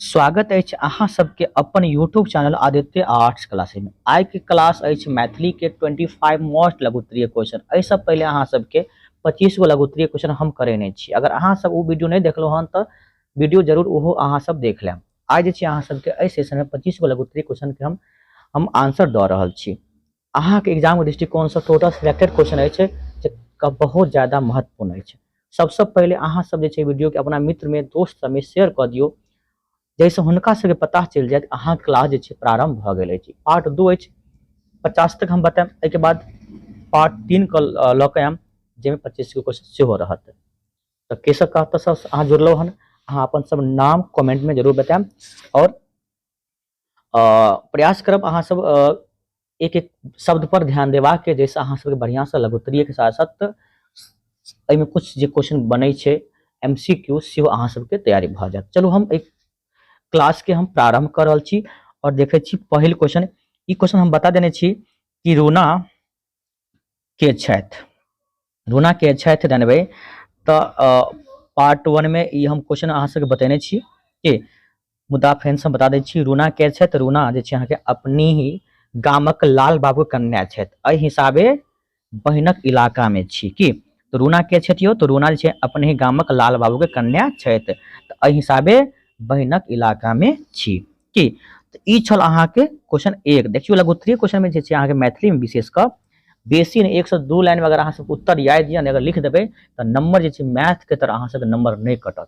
स्वागत अछि अहाँ सबके अपन YouTube channel Aditya arts class में। आइ के क्लास अछि मैथिली के 25 मोस्ट लघुत्तरीय क्वेश्चन। एहिसँ पहिले अहाँ सबके 25 गो लघुत्तरीय क्वेश्चन हम करेने छी। अगर अहाँ सब ओ वीडियो नहीं देखलहुँ हन तऽ वीडियो जरूर ओहो अहाँ सब देख लेब। आइ जे छै अहाँ सबके एहि सेशन में 25 गो लघुत्तरीय क्वेश्चन के हम आंसर दऽ रहल छी। अहाँके एग्जाम के दृष्टिकोणसँ टोटल सिलेक्टेड क्वेश्चन अछि जे बहुत ज्यादा महत्वपूर्ण अछि। सबसँ पहिले अहाँ सब जे छै वीडियो के अपना मित्र में दोस्त सब में शेयर कऽ दियौ, जाहिसँ हुनका सबके पता चलि जायत अहाँके क्लास जे छै प्रारंभ भऽ गेल अछि। पार्ट 2 अछि, 50 तक हम बतायब। एहिके बाद पार्ट 3 के लऽ के आयब, जाहिमे 25 गो क्वेश्चन सेहो रहत। तऽ के सब कतऽसँ अहाँ जुड़लहुँ हन, अहाँ अपन सब नाम कमेंट में जरूर बतायब और प्रयास करब अहाँ सब एक एक शब्द पर ध्यान देबाक, जाहिसँ अहाँ सबके बढ़िआँसँ लघुत्तरीय के साथ साथ एहिमे कुछ जे क्वेश्चन बनै छै MCQ सेहो अहाँ सबके तैयारी भऽ जायत। चलू हम एक क्लास के हम प्रारंभ कऽ रहल छी और देखै छी पहिल क्वेश्चन। ई क्वेश्चन हम बता देने छी कि रूना के छथि, रूना के छथि जानबै तऽ पार्ट 1 में ई हम क्वेश्चन अहाँ सबके बतेने छी कि, मुदा फेर से हम बता दै छी रूना के छथि। रूना जे छै अहाँके अपने ही गामक लाल बाबू कन्या छथि, एहि हिसाबे बहिनक इलाका में छी की। तो रूना के छथि यौ, तो रूना जे छै अपने ही गामक लाल बाबू के कन्या छथि, तऽ एहि हिसाबे बहिनक इलाका में छी की। तऽ ई छल अहाँके क्वेश्चन 1। देखियौ लघुत्तरीय क्वेश्चन में जे छै अहाँके मैथिली में विशेष कऽ बेसी नहि, 1 से 2 लाइन में अगर अहाँ सबके उत्तर याद यऽ ने, अगर लिख देबै तऽ नंबर जे छै मैथ के तरह अहाँ सबके नंबर नहि कटत।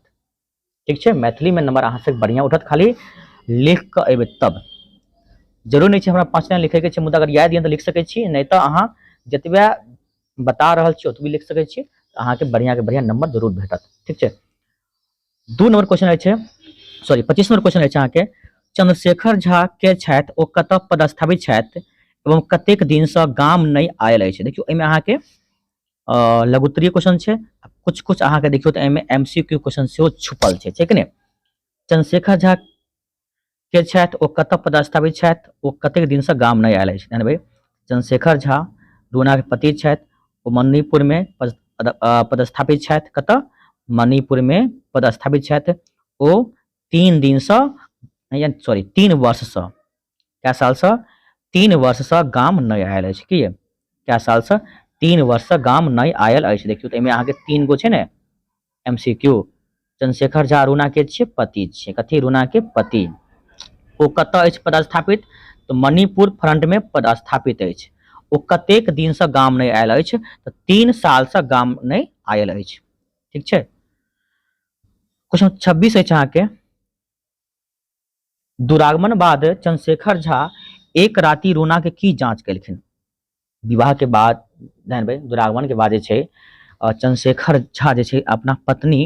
ठीक छै, मैथिली में नंबर अहाँ सबके बढ़िया उठत, खाली लिख कऽ एबै तब। जरूर नहि छै हमरा 5 लाइन लिखैके छै, मुदा अगर याद यऽ तऽ लिख सकै छी, नहि तऽ अहाँ जतबे बता रहल छी ओतबी लिख सकै छी, अहाँके बढ़िया के बढ़िया नंबर जरूर भेटत। ठीक छै, 2 नंबर क्वेश्चन अछि, सॉरी 25 नंबर क्वेश्चन अछि अहाँके, चंद्रशेखर झा के छथि, ओ कतऽ पदस्थापित छथि एवं कतेक दिनसँ गाम नहि आयल अछि। देखियौ एहिमे अहाँके लघुत्तरीय क्वेश्चन छै, कुछ कुछ अहाँके देखियौ तऽ एहिमे MCQ question सेहो छुपल छै, ठीक ने। चंद्रशेखर झा के छथि, ओ कतऽ पदस्थापित छथि, ओ कतेक दिनसँ गाम नहि आयल अछि। जानबै चंद्रशेखर झा रूना के पति छथि, ओ मणिपुर में पदस्थापित छथि, कतऽ? मणिपुर में पदस्थापित छथि। ओ 3 दिनसँ, यानी सॉरी 3 वर्षसँ, कै सालसँ? 3 वर्षसँ गाम नहि आयल अछि। की कै सालसँ? 3 वर्षसँ गाम नहि आयल अछि। देखियौ तऽ एहिमे अहाँके 3 गो छै ने MCQ। Chandrashekhar Jha Runa के छियै पति छियै, कथी? रूना के पति। ओ कतऽ अछि पदस्थापित? तऽ मणिपुर फ्रंट में पदस्थापित अछि। ओ कतेक दिनसँ गाम नहि आयल अछि? तऽ 3 सालसँ गाम नहि आयल अछि। ठीक छै, क्वेश्चन 26 अछि अहाँके, दुरागमन बाद चंद्रशेखर झा एक राति रूना के की जांच केलखिन? विवाह के बाद ध्यान देबै, दुरागमन के बाद जे छै चंद्रशेखर झा जे छै अपना पत्नी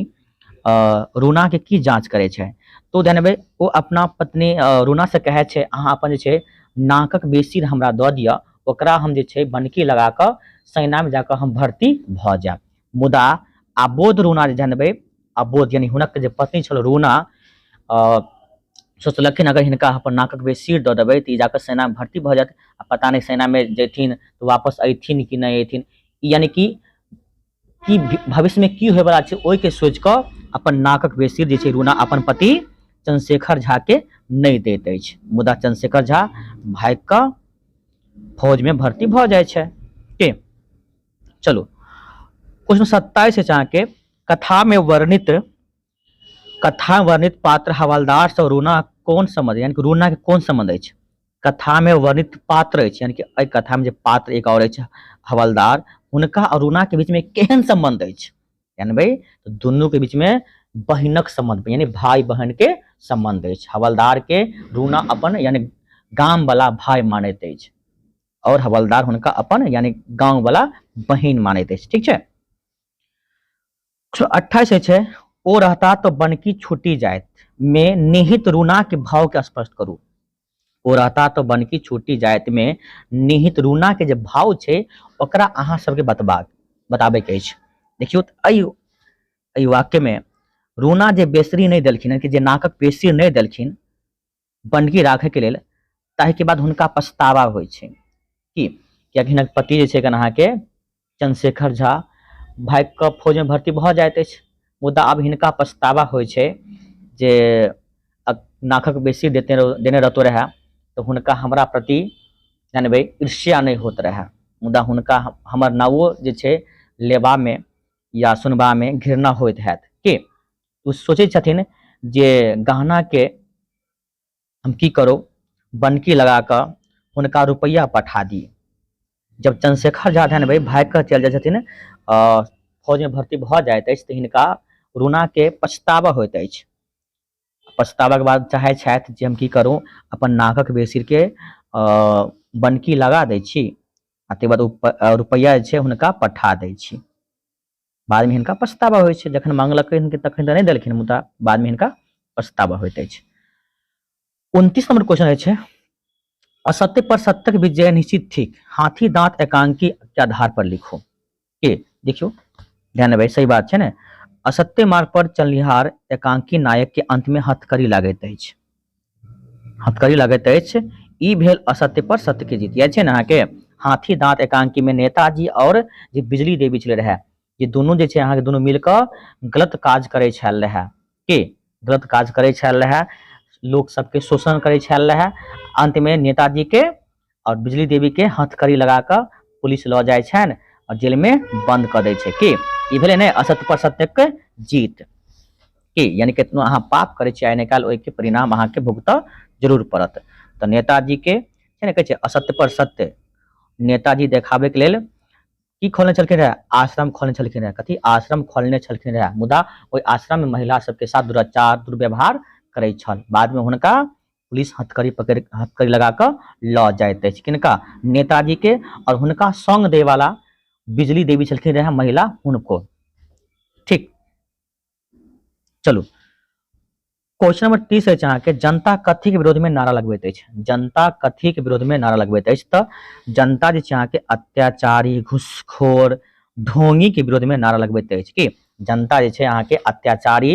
रूना के की जांच करै छै? तो ध्यान देबै, ओ अपना पत्नी रूना से कहै छै अहाँ अपन जे छै नाकक बेसीर हमरा दऽ दिअ, ओकरा हम जे छै बनकी लगा कऽ सेना में जाकऽ हम भर्ती भऽ जायब। मुदा अबोध रूना जे ध्यान देबै, अबोध यानी हुनक जे पत्नी छल रूना, सोचलखिन अगर हिनका अपन नाकक बेसीर दऽ देबै तऽ ई जाकऽ सेना में भर्ती भऽ जायत, आ पता नहि सेना में जैथिन तऽ वापस अयथिन कि नहि अयथिन, यानी कि की भविष्य में की होयवला छै ओहिके सोचि कऽ अपन नाकक बेसीर जे छै रूना अपन पति चंद्रशेखर झा के नहि दैत अछि। मुदा चंद्रशेखर झा भागि कऽ फौज में भर्ती भऽ जाइ छै। के चलू क्वेश्चन 27 अछि अहाँके, कथा वर्णित पात्र हवलदार से रूना कोन संबंध, यानी कि रूना के कोन संबंध अछि? कथा में वर्णित पात्र अछि, यानी कि एहि कथा में जे पात्र एक और अछि हवलदार, हुनका और रूना के बीच में केहन संबंध अछि? यानी भाई दुनू के बीच में बहिनक संबंध, यानी भाई बहन के संबंध अछि। हवलदार के रूना अपन यानी गाम वाला भाई मानैत अछि और हवलदार हुनका अपन यानी गांव वाला बहिन मानैत अछि। ठीक छै, 28 छै, ओ रहता तो बनकी छूटी जायत में निहित रूना के भाव के स्पष्ट करू। ओ रहता तो बनकी छूटी जायत में निहित रूना के जे भाव छै ओकरा अहाँ सबके बताबे के अछि। देखियौ तऽ एहि वाक्य में रूना जे बेसरी नहि देलखिन, यानी कि जे नाकक बेसरी नहि देलखिन बनकी राखै के लेल, ताहि के बाद हुनका पछतावा होइ छै की कियाकि हिनक पति जे छै अहाँके चंद्रशेखर झा भागि कऽ फौज में भर्ती भऽ जाइत अछि, मुदा आब हिनका पछतावा होइ छै जे नाखक बेसी देते देने रहतो रहए तऽ हुनका हमरा प्रति जानबै ईर्ष्या नहि होइत रहए मुदा हुनका हमर नावो जे छै लेबामे या सुनबामे घृणा होइत हैत के ओ सोचै छथिन जे गहनाके हम की करू बनकी लगा कऽ हुनका रुपैआ पठा दी जब चंद्रशेखर झा धन भाई भागि कऽ चलि जाइ छथिन फौजमे भर्ती भऽ जाइत अछि तऽ हिनका रूनाके पछतावा होइत अछि पछतावाके बाद चाहै छथि जे हम की करू अपन नाकक बेसीके बनकी लगा दै छी आ ताहिके बाद ओ रुपैआ जे छै हुनका पठा दै छी बादमे हिनका पछतावा होइ छै जखन मांगलखिन तखन तऽ नहि देलखिन मुदा बादमे हिनका पछतावा होइत अछि 29 नंबर क्वेश्चन अछि असत्य पर सत्यक विजय निश्चित थिक हाथी दांत एकांकी के आधार पर लिखो के देखियो ध्यान देबै सही बात छै ने असत्य मार्ग पर चलनिहार एकांकी नायक के अंत में हथकड़ी लागैत अछि हथकड़ी लगैत अछि ई भेल असत्य पर सत्य के जीत याद छै ने अहाँके हाथी दांत एकांकी में नेताजी और जे बिजली देवी छलै रहए जे दुनू जे छै अहाँके दुनू मिल कऽ गलत काज करै छल रहए के गलत काज करै छल रहए लोक सबके शोषण करै छल रहए अंत में नेताजी के और बिजली देवी के हथकड़ी लगा कऽ पुलिस लऽ जाइ छनि और जेल में बंद कऽ दै छै की ई भेलै ने असत्य पर सत्य के जीत की यानी केतनो अहाँ पाप करै छियै आइ नहि काल्हि ओहिके परिणाम अहाँके भुगतऽ जरूर पड़त तऽ नेताजी के छै ने कहै छै असत्य पर सत्य नेताजी देखाबैके लेल की खोलने छलखिन रहए आश्रम खोलने छलखिन रहए कथी आश्रम खोलने छलखिन रहए मुदा ओहि आश्रम में महिला सबके साथ दुराचार दुर्व्यवहार करै छल बादमे हुनका पुलिस हथकड़ी पकड़ि हथकड़ी लगा कऽ लऽ जाइत अछि किनका नेताजी के आओर हुनका संग दै वाला बिजली देवी छलखिन रहए महिला हुनको ठीक चलू क्वेश्चन नंबर 30 अछि अहाँके जनता कथी के विरोध में नारा लगबैत अछि जनता कथी के विरोध में नारा लगबैत अछि तऽ जनता जे छै अहाँके अत्याचारी घुसखोर ढोंगी के विरोध में नारा लगबैत अछि की जनता जे छै अहाँके अत्याचारी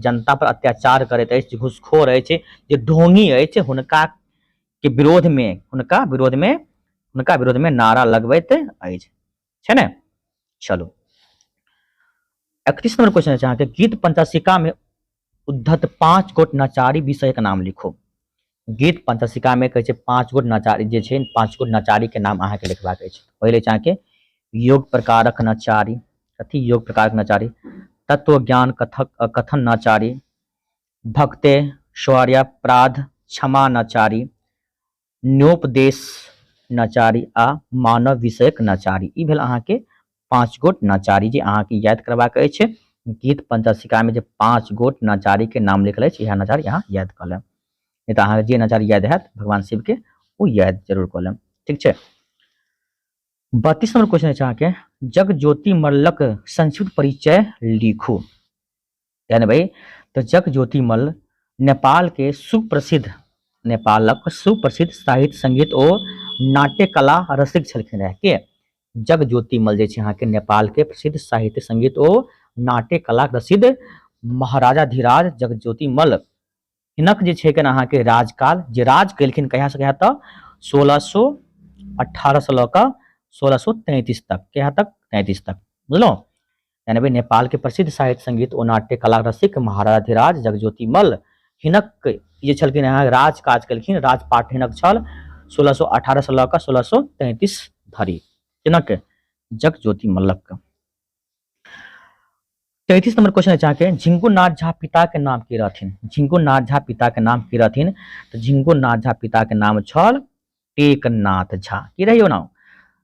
जनता पर अत्याचार करैत अछि घुसखोर अछि जे ढोंगी अछि हुनका के विरोध में हुनका विरोध में हुनका विरोध में नारा लगबैत अछि छै ने चलू 31 नंबर क्वेश्चन अछि अहाँके गीत पंचाशिका में उद्धत 5 गोट नचारी विषयक नाम लिखू गीत पंचाशिका में कहै छै 5 गोट नचारी जे छै 5 गोट नचारी के नाम अहाँके लिखबाक अछि पहिले अछि अहाँके योग प्रकारक नचारी कथी योग प्रकारक नचारी तत्व ज्ञान कथक कथन नचारी भक्ते शौर्य अपराध क्षमा नचारी न्योपदेश नचारी आ मानव विषयक नचारी ई भेल अहाँके 5 गोट नचारी जे अहाँके याद करबाक अछि गीत पंचाशिका में जे 5 गोट नचारी के नाम लिखल अछि इएह नचारी अहाँ याद कऽ लेब नहि तऽ अहाँके जे नचारी याद हैत भगवान शिव के ओ याद जरूर कऽ लेब ठीक छै 32 नंबर क्वेश्चन अछि अहाँके जगज्योति मल्लक संक्षिप्त परिचय लिखू ध्यान भाई तऽ जगज्योति मल्ल नेपाल के सुप्रसिद्ध नेपालक सुप्रसिद्ध साहित्य संगीत ओ नाट्य कला रसिक छलखिन रहे के जगज्योति मल्ल जे छै अहाँके नेपाल के प्रसिद्ध साहित्य संगीत ओ नाट्य कला प्रसिद्ध महाराजा धीराज जगज्योति मल्ल हिनक जे छै अहाँके राजकाल जे राज केलखिन कहिया से कहिया तक 1618 से लऽ कऽ 1633 तक कहिया तक 33 तक बुझलहुँ यानी भाई नेपाल के प्रसिद्ध साहित्य संगीत ओ नाट्य कला रसिक महाराजाधिराज जगज्योति मल्ल हिनक जे छलखिन अहाँ राज काज केलखिन राजपाट हिनक छल 1618 से लऽ कऽ 1633 धरि हिनक जगज्योति मल्लक 33 नंबर क्वेश्चन अछि अहाँके झिंगुनाथ झा पिता के नाम की रहथिन झिंगुनाथ झा पिता के नाम की रहथिन तऽ झिंगुनाथ झा पिता के नाम छल टेकनाथ झा की रहियो नाम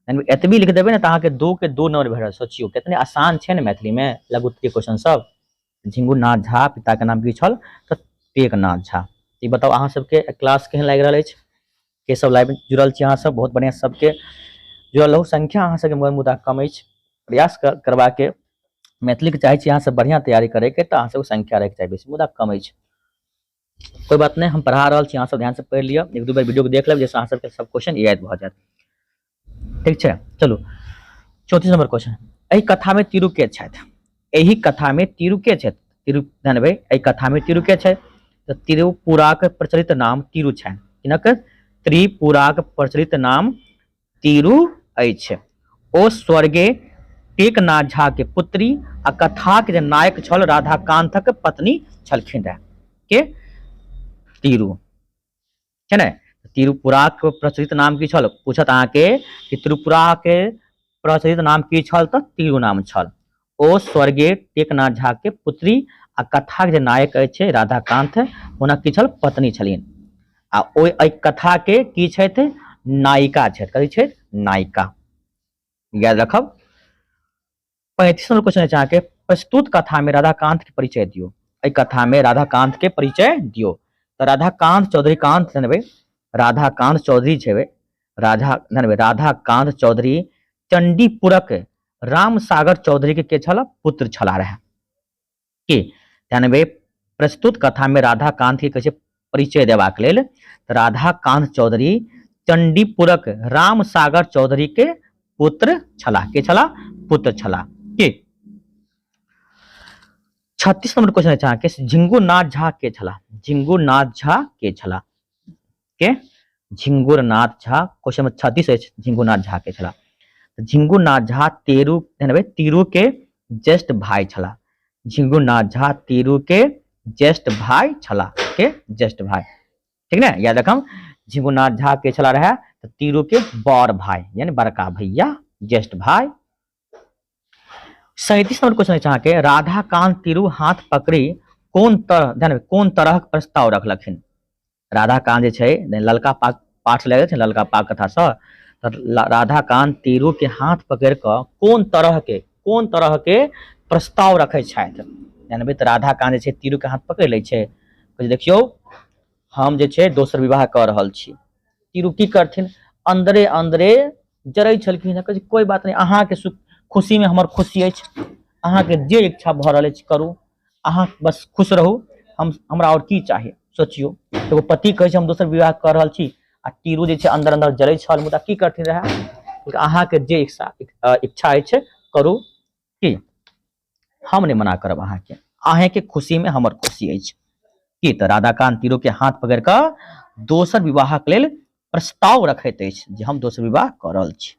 यानी एतबी लिख देबै ने तऽ अहाँके 2 के 2 नंबर भेटत सोचियौ कितने आसान छै ने मैथिली में लघु उत्तरीय क्वेश्चन सब झिंगुनाथ झा पिता के नाम की छल तऽ टेकनाथ झा ई बताउ अहाँ सबके क्लास केहन लागि रहल अछि के सब लाइव जुड़ल छी अहाँ सब बहुत बढ़िया सबके जुड़ल रहू संख्या अहाँ सबके मुदा कम अछि प्रयास करबाके मैथिलीके चाहै छी अहाँ सब बढ़िया तैयारी करैके तऽ अहाँ सबके संख्या रहैके चाही बेसी मुदा कम अछि कोइ बात नहि हम पढ़ा रहल छी अहाँ सब ध्यान से पढ़ि लिअ एक दू बेर वीडियो के देख लेब जाहिसँ अहाँ सबके सब क्वेश्चन याद भऽ जायत ठीक छै चलू 34 नंबर क्वेश्चन एहि कथा में तिरु के छथि एहि कथा में तिरु के छथि तिरु ध्यान देबै एहि कथा में तिरु के छथि तऽ त्रिपुराक प्रचलित नाम तिरु छनि हिनक त्रिपुराक प्रचलित नाम तिरु अछि ओ स्वर्गीय टेकनाथ झा के पुत्री आ कथाक जे नायक छल राधाकांतक पत्नी छलखिन रहे के तिरु छै ने। त्रिपुराक प्रचलित नाम की छल? पूछत अहाँके कि त्रिपुरा के प्रचलित नाम की छल? तऽ तिरु नाम छल। ओ स्वर्गीय टेकनाथ झा के पुत्री आ कथाक जे नायक अछि राधाकान्त हुनक की छल? पत्नी छलिन। आ ओहि एहि कथा के की छथि? नायिका छथि। कथी छथि? नायिका। याद रखब। 35 नंबर क्वेश्चन अछि अहाँके, प्रस्तुत कथा में राधाकांत के परिचय दियौ। एहि कथा में राधाकांत के परिचय दियौ। तऽ राधाकांत चौधरी कांत जनबै, राधाकांत चौधरी छेबै, राधा जनबै, राधाकांत चौधरी चंडीपुरक रामसागर चौधरी के छल? पुत्र छला रहे। की जानबै प्रस्तुत कथा में राधाकांत के कहै छै परिचय देबाक लेल, तऽ राधाकांत चौधरी चंडीपुरक रामसागर चौधरी के पुत्र छलाह। के छलाह? पुत्र छलाह। की 36 नंबर क्वेश्चन अछि अहाँके, झिंगुरनाथ झा के छलाह? झिंगुरनाथ झा के छलाह? के झिंगुरनाथ झा, क्वेश्चन नंबर 36 अछि, झिंगुरनाथ झा के छलाह? झिंगुरनाथ झा तेरू तिरु के ज्येष्ठ भाई छलाह। झिंगुरनाथ झा तिरु के ज्येष्ठ भाई छलाह। के ज्येष्ठ भाई, ठीक ने? याद रखम, झिंगुरनाथ झा के छलाह रहे तऽ तिरु के बड़ भाई यानी बड़का भैया, ज्येष्ठ भाई। 37 नंबर क्वेश्चन अछि अहाँके, राधाकांत तिरु हाथ पकड़ी कोन तरह ध्यान कोन तरहक प्रस्ताव रखलखिन? राधाकांत जे छै ललका पाग पाठ लगे छै ललका पाग कथासँ, तऽ राधाकांत तिरु के हाथ पकड़ि कऽ कोन तरह के प्रस्ताव रखै छथि? जानबै तऽ राधाकांत जे छै तिरु के हाथ पकड़ि लै छै, कहै देखियौ हम जे छै दोसर विवाह कऽ रहल छी। तिरु की करथिन? अन्दरे अन्दरे जरै छलखिन। कहै कोइ बात नहि, अहाँके सुख खुशीमे हमर खुशी अछि, अहाँके जे इच्छा भऽ रहल अछि करू, अहाँ बस खुश रहू, हम हमरा आओर की चाही सोचियौ। एगो पति कहै छै हम दोसर विवाह कऽ रहल छी आ तीरू जे छै अन्दर अन्दर जरै छल, मुदा की करथिन रहए? अहाँके जे इच्छा इच्छा अछि करू, की हम नहि मना करब अहाँके, अहाँके खुशीमे हमर खुशी अछि। की तऽ राधाकान्त तीरूके हाथ पकड़ि कऽ दोसर विवाहक लेल प्रस्ताव रखैत अछि जे हम दोसर विवाह कऽ रहल छी।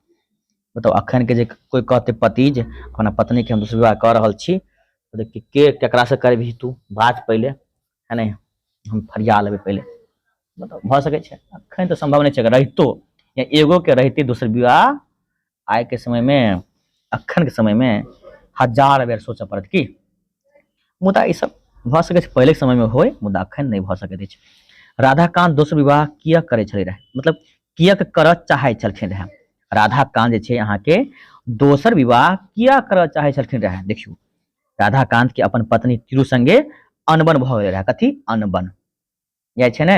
बताउ अखन के जे कोई कहते पति जे अपना पत्नी के हम दोसर विवाह कऽ रहल छी, तऽ के केकरासँ करबही तू बात पहिले है नहि, हम फरिया लेबै पहिले। बताउ भऽ सकै छै? अखन तऽ सम्भव नहि छै। अगर रहितो या एगो के रहिते दोसर विवाह आइ के समय मे, अखन के समय मे हजार बेर सोचऽ पड़त की। मुदा ई सब भऽ सकै छै पहिले के समय मे होय, मुदा अखन नहि भऽ सकैत अछि। राधाकान्त दोसर विवाह किया करै छलै रहै? मतलब किएक करऽ चाहै छलखिन रहै? राधाकान्त जे छै अहाँके दोसर विवाह किया करऽ चाहै छलखिन रहै? देखियौ राधाकान्त के अपन पत्नी तिरु संगे अनबन भऽ गेल रहै। कथी अनबन जाइ छै ने?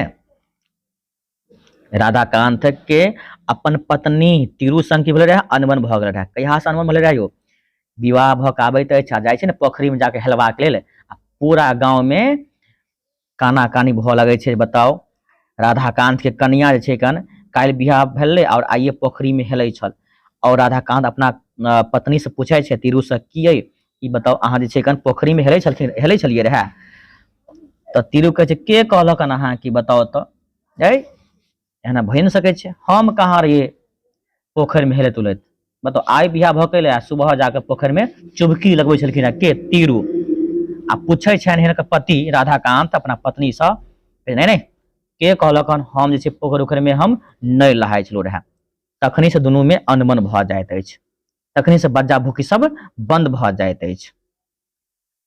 राधाकान्त के अपन पत्नी तिरु संग की भेलै रहै? अनबन भऽ गेल रहै। कहिया से अनबन भेलै रहै यौ? विवाह भऽ कऽ आबैत अछि आ जाइ छै ने पोखरिमे जाके हेलबाक लेल, आ पूरा गाँवमे काना कानी भऽ लगै छै। बताउ राधाकान्त के कनिया जे छै कन काल्हि बियाह भेलै आओर आइए पोखरिमे हेलै छल। आओर राधाकान्त अपना पत्नी से पूछै छै तिरु से, की अइ ई बताउ अहाँ जे छै कन पोखरिमे हेलै छलखिन, हेलै छलियै रहए? तऽ तिरु कहै छै के कहलक हन अहाँ की? बताउ तऽ ऐ एना भए नहि सकै छै, हम कहाँ रहियै पोखरिमे हेलैत उलैत? बताउ आइ बियाह भऽ के एलै आ सुबह जाके पोखरिमे चुबकी लगबै छलखिन हँ के? तिरु। आ पूछै छनि हिनकर पति राधाकान्त अपना पत्नीसँ, नहि नहि के कहलक हन, हम जे छै पोखरि उखरिमे हम नहि नहाइ छलहुँ रहए। तखनी से दुनूमे अनबन भऽ जाइत अछि, तखनी से बज्जा भूकी सब बंद भऽ जाइत अछि।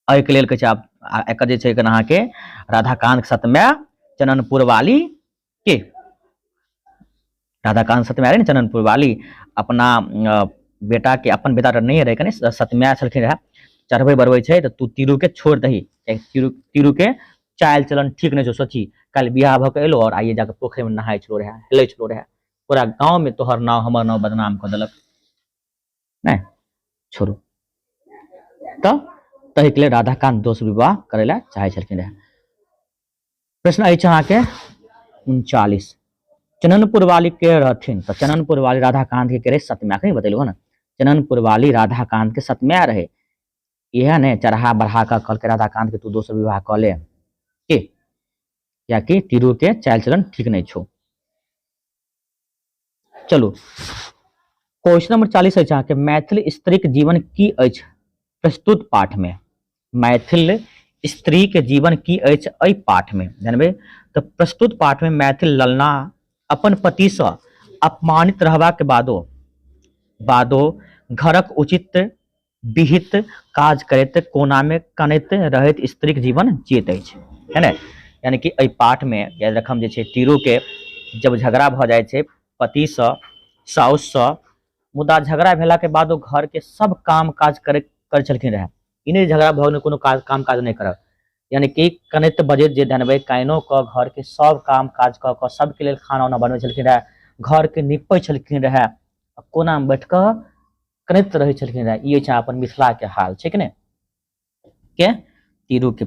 एहिके लेल कहै छै आब एकर जे छै अहाँके राधाकान्त सतमे चननपुर वाली के राधाकान्त सतमे रहै ने चननपुर वाली, अपना बेटा के, अपन बेटा नहि रहै कनि सतमाय छलखिन रहए, चढ़बै बढ़बै छै तऽ तू तिरु के छोड़ि दही, तिरु तिरु के चालि चलन ठीक नहि छौ, सोची काल्हि बियाह भऽ के एलौ आओर आइए जाके पोखरिमे नहाइ छलौ रहए, हेलै छलौ रहए, पूरा गाँवमे तोहर नाव हमर नाव बदनाम कऽ देलक, नहि छोड़ू। तऽ ताहिके लेल राधाकान्त दोसर विवाह करै लए चाहै छलखिन रहए। प्रश्न अछि अहाँके 39, चननपुर वाली के रहथिन? तऽ चननपुर वाली राधाकान्त के रहे सतम्या, अखन बतेलहुँ ने, चननपुर वाली राधाकान्त के सतम्या रहे। इएह ने चढ़ा बढ़ा कऽ कहलकै राधाकान्त के तू दोसर विवाह कऽ ले, के कियाकि तिरु के चालि चलन ठीक नहि छौ। चलू क्वेश्चन नंबर 40 अछि अहाँके, मैथिल स्त्रीक जीवन की अछि प्रस्तुत पाठ में? मैथिल स्त्री के जीवन की अछि एहि पाठ में? जानबे तऽ प्रस्तुत पाठ में मैथिल ललना अपन पति सँ अपमानित रहबाक बादो बादो घरक उचित विहित काज करैत कोना में कनैत रहैत स्त्रीक जीवन जियैत अछि, है ने? यानी कि एहि पाठ में याद रखम जे छै तीरू के जब झगड़ा भऽ जाइ छै पति सँ, साउस सँ, मुदा झगड़ा भेला के बाद ओ घर के सब काम काज करे करै छलखिन रहए। ई नहि झगड़ा भऽ गेल कोनो काज काम काज नहि करब, यानी कि कनैत बजैत जे धनबै कानिओ कऽ घरके सब काम काज कऽ कऽ सबके लेल खाना उना बनबै छलखिन रहए, घरके निपै छलखिन रहए, आ कोनामे बैठ कऽ कनैत रहै छलखिन रहए। ई अछि अपन मिथिलाके हाल छै कि नहि के तीरू के।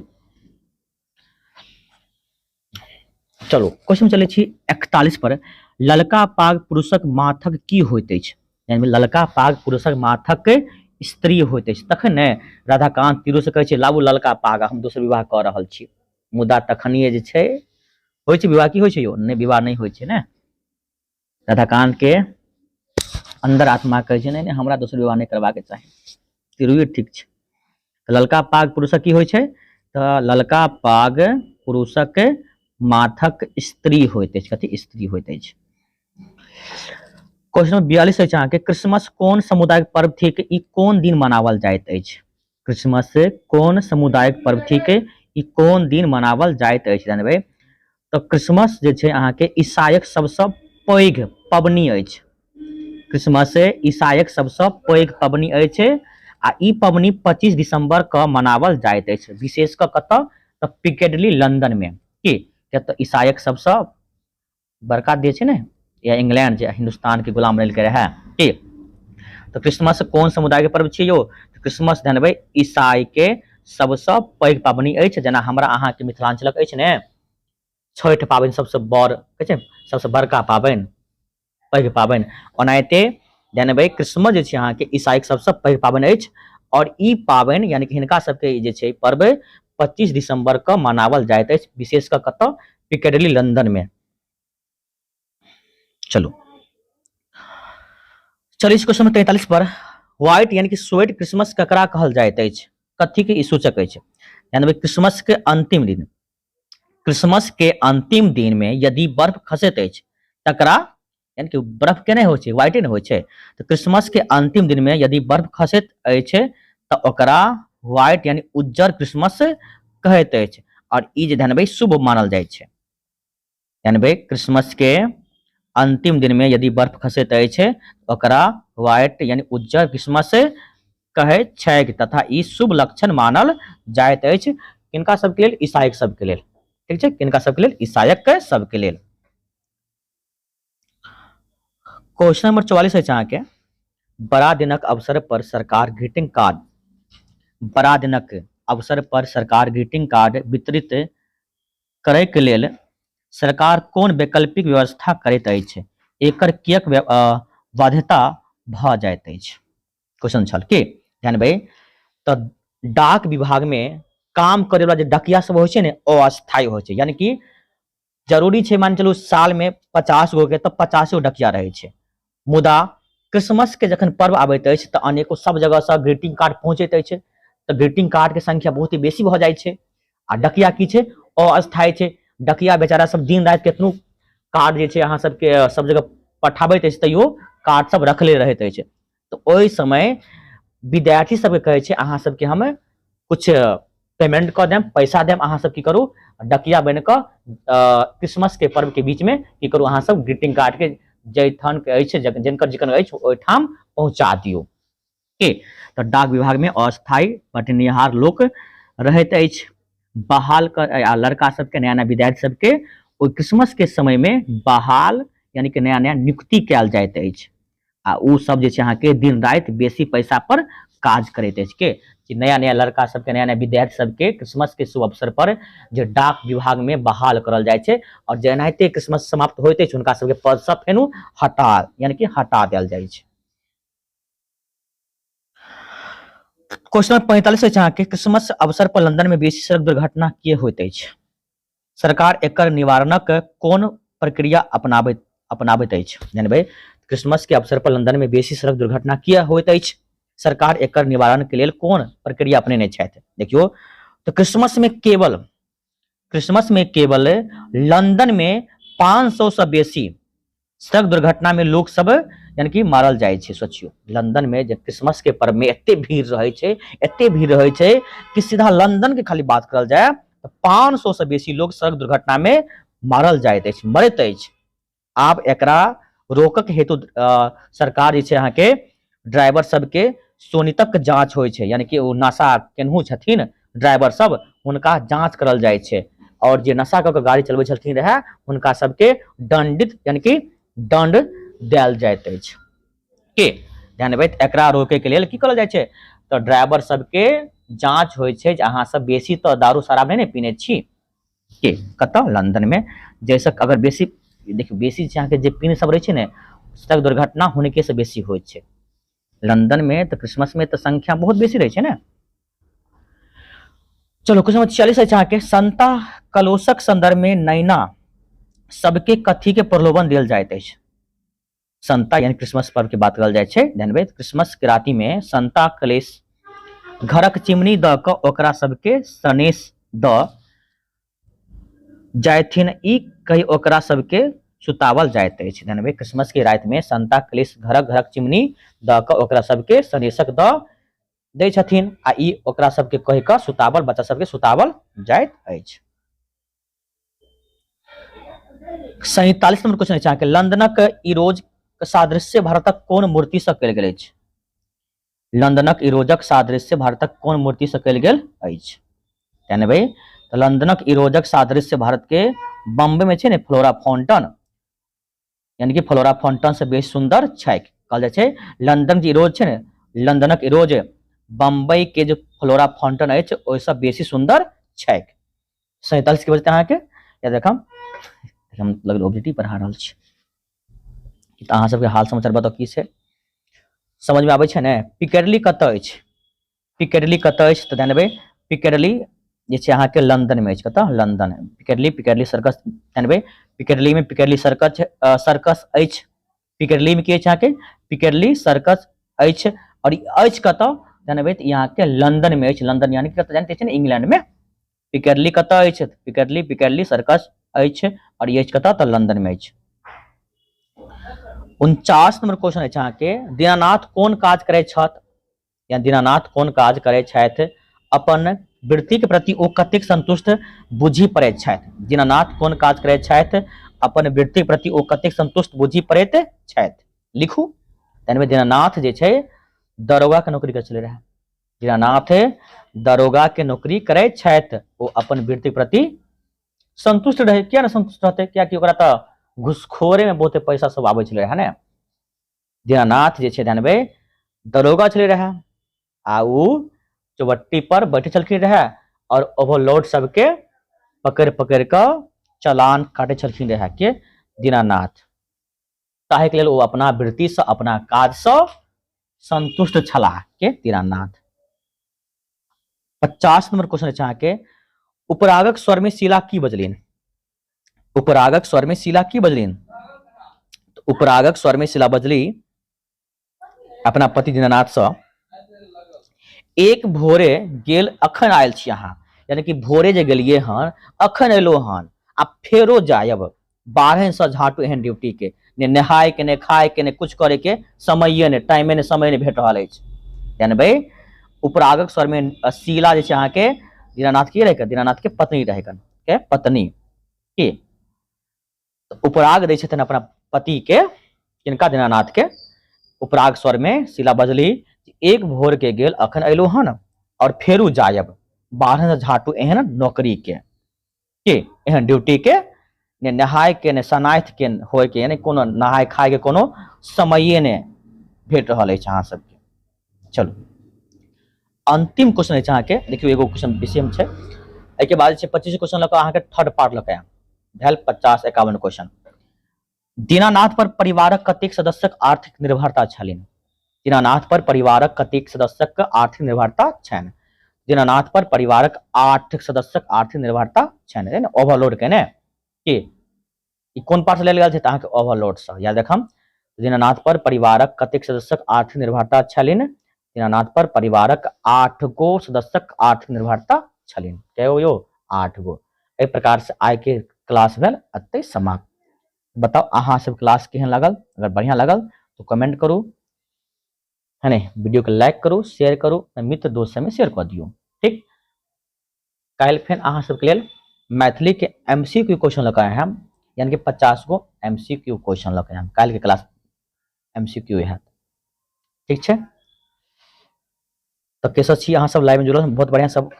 चलो क्वेश्चन चलै छी 41 पर। ललका पाग पुरुषक माथक की होइत अछि? यानी ललका पाग पुरुषक माथक स्त्री होइत अछि। तखन ने राधाकांत तीरू से कहै छै लाबू ललका पाग, हम दोसर विवाह कऽ रहल छी। मुदा तखनिये जे छै होइ छै विवाह, की होइ छै यौ? नहि, विवाह नहि होइ छै ने। राधाकांत के अंदर आत्मा कहै छै नहि नहि हमरा दोसर विवाह नहि करबाक चाही, तिरुए ठीक छै। ललका पाग पुरुषक की होइ छै? तऽ ललका पाग पुरुषक माथक स्त्री होइत अछि। कथी स्त्री होइत अछि? क्वेश्चन नंबर 42 अछि अहाँके, क्रिसमस कोन समुदायक पर्व थिक, ई कोन दिन मनावल जाइत अछि? क्रिसमस कोन समुदायक पर्व थिक, ई कोन दिन मनावल जाइत अछि? जानबै तऽ क्रिसमस जे छै अहाँके ईसाईक सबसँ पैघ पबनी अछि। क्रिसमस ईसाईक सबसँ पैघ पबनी अछि आ ई पबनी 25 दिसंबर के मनावल जाइत अछि, विशेष कऽ कतऽ? तऽ पिकेडली लंदन में। की किया तऽ ईसाईक सबसँ बड़का देश छै ने, या इंग्लैंड जे हिंदुस्तान के गुलाम बनेलकै रहए। की तऽ क्रिसमस कोन समुदाय के पर्व छियै यौ? क्रिसमस जानबै ईसाई के सबसँ पैघ पाबनि अछि। जेना हमरा अहाँके मिथिलांचलक अछि ने छठि पाबनि सबसँ बड़ कहै छै, सबसँ बड़का पाबनि, पैघ पाबनि, ओनाहिते जानबै क्रिसमस जे छै अहाँके ईसाईके सबसँ पैघ पाबनि अछि। और ई पाबनि यानी कि हिनका सबके जे छै पर्व 25 दिसंबर के मनावल जाइत अछि, विशेष कऽ कतऽ? पिकेडली लंदन में। चलू चलिए इस क्वेश्चन में 43 पर व्हाइट यानी कि स्वेट क्रिसमस ककरा कहल जाइत अछि, कथी के ई सूचक अछि? यानी क्रिसमस के अंतिम दिन, क्रिसमस के अंतिम दिन में यदि बर्फ खसैत अछि तकरा, यानी कि बर्फ के नहि होइ छै, व्हाइटे ने होइ छै, तऽ क्रिसमस के अंतिम दिन में यदि बर्फ खसैत अछि तऽ ओकरा व्हाइट यानी उज्जर क्रिसमस कहैत अछि। और ई जे ध्यान शुभ मानल जाइ छै। यानी क्रिसमस के अंतिम दिन में यदि बर्फ खसैत अछि ओकरा व्हाइट यानी उज्जर क्रिसमस कहैत छैक तथा ई शुभ लक्षण मानल जाइत अछि। किनका सबके लेल? ईसाईक सबके लेल। ठीक छै, किनका सबके लेल? ईसाईक सबके लेल। क्वेश्चन नंबर 44 अछि अहाँके, बड़ा दिनक अवसर पर सरकार ग्रीटिंग कार्ड, बड़ा दिनक अवसर पर सरकार ग्रीटिंग कार्ड वितरित करैके लेल सरकार कोन वैकल्पिक व्यवस्था करैत अछि, एकर किएक बाध्यता भऽ जाइत अछि? क्वेश्चन छल की ध्यान भाई, तऽ डाक विभाग में काम करे वाला जे डकिया सब होइ छै ने अस्थायी होइ छै, यानी कि जरूरी छै मान चलू साल में 50 गो के तऽ 50 गो डकिया रहै छै। मुदा क्रिसमस के जखन पर्व आबैत अछि तऽ अनेको सब जगह से ग्रीटिंग कार्ड पहुंचैत अछि, तऽ ग्रीटिंग कार्ड के संख्या बहुत ही बेसी भऽ जाइ छै। आ डकिया की छै? अस्थायी छै। डकिया बेचारा सब दिन राति केतनो कार्ड जे छै अहाँ सबके सब जगह पठाबैत अछि तैयो कार्ड सब रखले रहैत अछि। तऽ ओहि समय विद्यार्थी सबके कहै छै अहाँ सबके हम कुछ पेमेंट कऽ देम, पैसा देम, अहाँ सब की करू डकिया बनि कऽ क्रिसमस के पर्व के बीच में की करू अहाँ सब ग्रीटिंग कार्ड के जैथन के अछि, जिनकर जिनकर अछि ओहिठाम पहुंचा दियौ। के तऽ डाक विभाग में अस्थायी बटनिहार लोक रहैत अछि। बहाल कर आ लड़का सबके नया नया विद्यार्थी सबके ओहि क्रिसमस के समय में बहाल यानी कि नया नया नियुक्ति कयल जाइत अछि। आ ओ सब जे छै अहाँके दिन राति बेसी पैसा पर काज करैत अछि। के कि नया नया लड़का सबके नया नया विद्यार्थी सबके क्रिसमस के शुभ अवसर पर जे डाक विभाग में बहाल करल जाइ छै और जेनाहिते क्रिसमस समाप्त होइत अछि हुनका सबके पद सँ फेनो हटा यानी कि हटा देल जाइ छै। क्वेश्चन नंबर 45 अछि अहाँके, क्रिसमस अवसर पर लंदन में बेसी सड़क दुर्घटना किए होइत अछि? सरकार एकर निवारणक कोन प्रक्रिया अपनाबैत अपनाबैत अछि? जानबै क्रिसमस के अवसर पर लंदन में बेसी सड़क दुर्घटना किए होइत अछि? सरकार एकर निवारण के लेल कोन प्रक्रिया अपनेने छथि? देखियौ तऽ क्रिसमस में केवल लंदन में 500 से बेसी सड़क दुर्घटना में लोग सब यानी कि मारल जाइ छै। सोचियो लंदन में जे क्रिसमस के पर्व में एते भीड़ रहै छै, एते भीड़ रहै छै कि सीधा लंदन के खाली बात करल जाय तऽ 500 से बेसी लोग सड़क दुर्घटना में मारल जाइत अछि, मरैत अछि। आब एकरा रोकक हेतु सरकार जे छै अहाँके ड्राइवर सबके शोणितक जांच होइ छै, यानी कि ओ नशा केनहु छथिन ड्राइवर सब, हुनका जांच करल जाइ छै और जे नशा कऽ के गाड़ी चलबै छलखिन रहए हुनका सबके दंडित यानी कि दंड देल जाइत अछि। के ध्यान देबै, एकरा रोके के लेल की करल जाइ छै तऽ ड्राइवर सबके जांच होइ छै जे अहाँ सब बेसी तऽ दारू शराब नहि ने पीने छी। के कतऽ? लंदन में। जैसे अगर बेसी देखियौ बेसी छै अहाँके जे पीने सब रहै छै ने, सड़क दुर्घटना हुनके से बेसी होइ छै लंदन में। तऽ क्रिसमस में तऽ संख्या बहुत बेसी रहै छै ने। चलो क्वेश्चन नंबर 46 अछि अहाँके, संता कलोसक संदर्भ में नैना सबके कथी के प्रलोभन देल जाइत अछि? संता यानी क्रिसमस पर्व के बात करल जाइ छै। ध्यान देबै, क्रिसमस के राति में संता क्लेश घरक चिमनी दऽ कऽ ओकरा सबके सनेस दऽ जायथिन, ई कहि ओकरा सबके सुतावल जाइत अछि। ध्यान देबै, क्रिसमस के राति में संता क्लेश घरक घरक चिमनी दऽ कऽ ओकरा सबके सनेसक दऽ दै छथिन आ ई ओकरा सबके कहि कऽ सुतावल, बच्चा सबके सुतावल जाइत अछि। 47 नंबर क्वेश्चन अछि अहाँके, लंदनक इरोज सादृश्य भारतक कोन मूर्ति से कयल गेल अछि? लंदनक इरोजक सादृश्य भारतक कोन मूर्ति से कयल गेल अछि? ध्यान देबै, तऽ लंदनक इरोजक सादृश्य भारत के बम्बे में छै ने फ्लोरा फाउंटन, यानी कि फ्लोरा फाउंटन से बेसी सुंदर छै। कहल जाइ छै लंदन जे इरोज छै ने, लंदनक इरोज बम्बई के जे फ्लोरा फाउंटन अछि ओहिसँ बेसी सुंदर छै। 47 के बजते अहाँके याद रखम, हम लगल ऑब्जेक्टिव पढ़ा रहल छी तऽ अहाँ सबके हाल समाचार बताउ की छै, समझ में आबै छै ने? पिकैडली कतऽ अछि? पिकैडली कतऽ अछि? तऽ ध्यान देबै, पिकैडली जे छै अहाँके लंदन में अछि। कतऽ? लंदन। पिकैडली, पिकैडली सर्कस, ध्यान देबै, पिकैडली में पिकैडली सर्कस, सर्कस अछि। पिकैडली में की अछि अहाँके? पिकैडली सर्कस अछि। और ई अछि कतऽ? ध्यान देबै, तऽ ई अहाँके लंदन में अछि। लंदन यानी कि कतऽ जानते छियै ने? इंग्लैंड में। पिकैडली कतऽ अछि? पिकैडली, पिकैडली सर्कस अछि और ई अछि कतऽ? तऽ लंदन में अछि। 49 नंबर क्वेश्चन अछि अहाँके, दीनानाथ कोन काज करै छथि? या दीनानाथ कोन काज करै छथि? अपन वृत्तिके प्रति ओ कतेक संतुष्ट बुझि पड़ैत छथि? दीनानाथ कोन काज करै छथि? अपन वृत्तिके प्रति ओ कतेक संतुष्ट बुझि पड़ैत छथि? लिखू। तहन दीनानाथ जे छै दरोगा के नौकरी करै छलै रहए। दीनानाथ दरोगा के नौकरी करै छथि, ओ अपन वृत्तिके प्रति संतुष्ट रहै। किया ने संतुष्ट रहतै? कियाकि ओकरा तऽ घुसखोरे में बहुते पैसा सब आबै छलै रहए ने। दीनानाथ जे छै ध्यान देबै दरोगा छलै रहए आ ओ चौबट्टी पर बैठे छलखिन रहए और ओवरलोड सबके पकड़ि पकड़ि कऽ चलान काटै छलखिन रहए के दीनानाथ। ताहि के लेल ओ अपना वृत्तिसँ अपना काजसँ संतुष्ट छलाह के दीनानाथ। 50 नंबर क्वेश्चन अछि अहाँके, उपरागक स्वर में शीला की बजलिन? उपरागक स्वर में शीला की बजलिन? उपरागक स्वर में शीला बजली अपना पति दीनानाथ सँ, एक भोरे गेल अखन आयल छी अहाँ, यानी कि भोरे जे गेलिए हन अखन एलो हन आ फेरो जायब, 12 से झाटू एहन ड्यूटी के, ने नहाय के ने खाय के ने कुछ करे के समये ने टाइमे ने समय ने भेट रहल अछि। यानी भाई उपरागक स्वर में शीला जे छै अहाँके दीनानाथ के रहै, दीनानाथ के पत्नी रहै के पत्नी के उपराग दै छथिन अपना पति के, किनका? दीनानाथ के। उपराग स्वर में शीला बजली, एक भोर के गेल अखन अयलू हन और फेरू जायब, 12 से झाटू एहन नौकरी के, के एहन ड्यूटी के, ने नहाय के ने सनाथ के होय के, यानी कोनो नहाय खाय के कोनो समये ने भेट रहल अछि अहाँ सबके। चलू अंतिम क्वेश्चन अछि अहाँके, देखियौ एगो क्वेश्चन विषय छै, एहिके बाद छै 25 क्वेश्चन लऽ कऽ अहाँके थर्ड पार्ट लऽ कऽ आयब, भेल 50-51 क्वेश्चन। दीनानाथ पर परिवारक कतेक सदस्यक आर्थिक निर्भरता छलनि? दीनानाथ पर परिवारक कतेक सदस्यक आर्थिक निर्भरता छनि? दीनानाथ पर परिवारक 8 सदस्यक आर्थिक निर्भरता छनि, ने ओवरलोड के ने के ई कोन पार्ट से लेल गेल छै? तऽ अहाँके ओवरलोड से। याद रखम, दीनानाथ पर परिवारक कतेक सदस्यक आर्थिक निर्भरता छलनि? दीनानाथ पर परिवारक 8 गो सदस्यक आर्थिक निर्भरता छलनि। कए गो यौ? 8 गो। एहि प्रकार से आइ के क्लास भेल एतै समाप्त। बताउ अहाँ सब क्लास केहन लागल? अगर बढ़िया लागल तो कमेंट करू, है ने, वीडियो के लाइक करू, शेयर करू, मित्र दोस्त सबमे शेयर कऽ दियौ। ठीक, काल्हि फेर अहाँ सबके लेल मैथिली के एम सी क्यू क्वेश्चन लऽ कऽ आयब, यानी कि 50 गो एम सी क्यू क्वेश्चन लऽ कऽ आयब। काल्हि के क्लास एम सी क्यू हैत। ठीक छै, तऽ कैसे छी अहाँ सब लाइव में जुड़ल? बहुत बढ़िया सब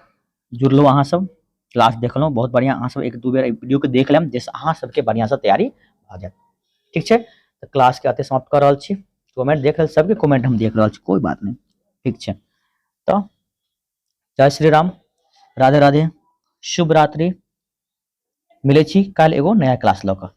जुड़लहुँ, अहाँ सब क्लास देखलहुँ, बहुत बढ़िया। अहाँ सब एक दू बेर वीडियो के देख लेब, जाहिसँ अहाँ सबके बढ़िया से तैयारी भऽ जायत। ठीक छै, तऽ क्लास के एतय समाप्त कऽ रहल छी। कमेंट देख रहल सबके कमेंट हम देख रहल छी, कोई बात नहीं। ठीक छै, तऽ जय श्री राम, राधे राधे, शुभ रात्रि। मिलै छी काल्हि एगो नया क्लास लऽ कऽ।